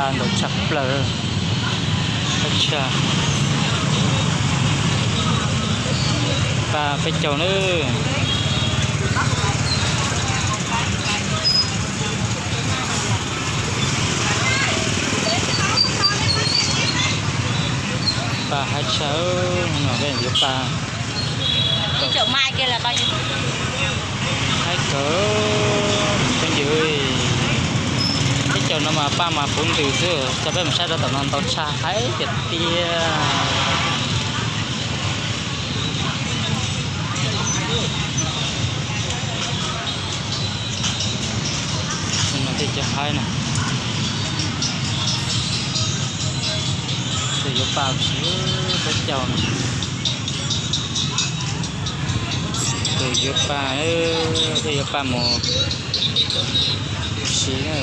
Ntau tshaj plaws. Ntau tshaj. Pa peb caug na. Pa hab tshaj, no peb yuav pa. Haib kawg, peb ywg. Teb chaws no mas paj mas puv ntws xwb, coj peb mus saib rau tom no ntau tshaj haib tiag tiag. No tej cov haib na, tej yuav paj tsis, peb caug no. Tej yuav paj, tej yuav paj mus siv na.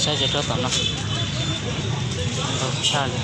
Saib ze rau tom no, ntau tshaj li.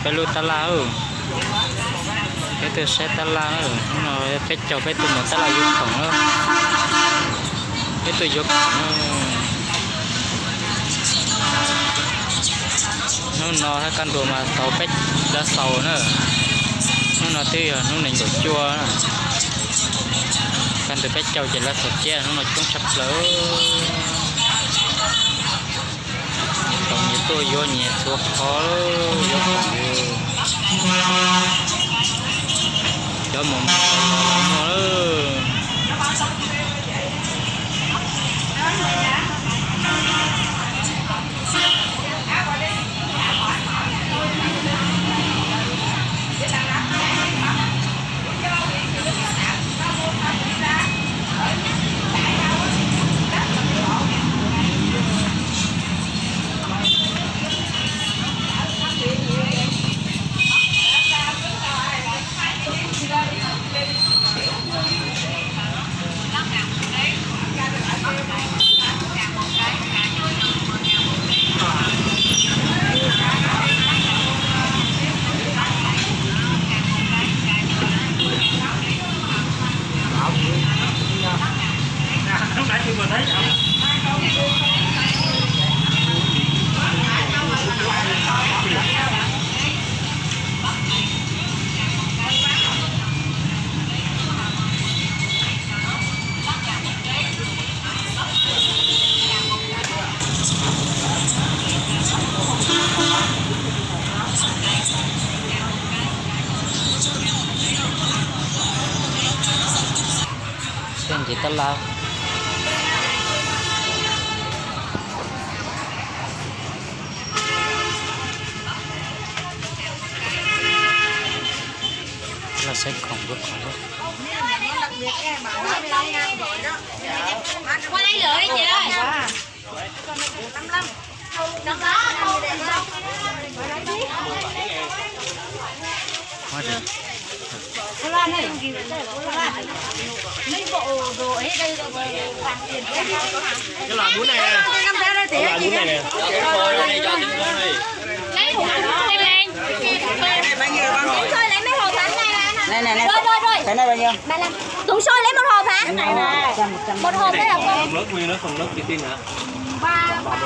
Peb lub tab laj, peb tuaj saib tab laj, hnub no peb caug peb tuaj mus tab laj yuav khoom na. Peb tuaj yuav khoom na. Hnub no hab kaj ntug mas xaus peb, lawv xaus na. Hnub no twb yog hnub nees nkaum cuaj na. Kaj ntug peb caug ces lawv xaus ciab, hnub no coob tshaj plaws. Nyias khoom nyias tuaj yuav nyias txhua qhov, yuav khoom, cov mus muag. Tej nce tab laj. Los saib khoom, khoom. Cái loại bún này nè. Cái loại bún này nè. Lấy hũ, Này, này, này. Rồi, rồi, rồi. Cái này bao nhiêu? Ba lăm. Thùng sôi lấy một hộp hả? Cái này này. Một hộp đấy hả cô? Phần nước, nguyên nó phần nước chỉ tin hả? Ba, ba.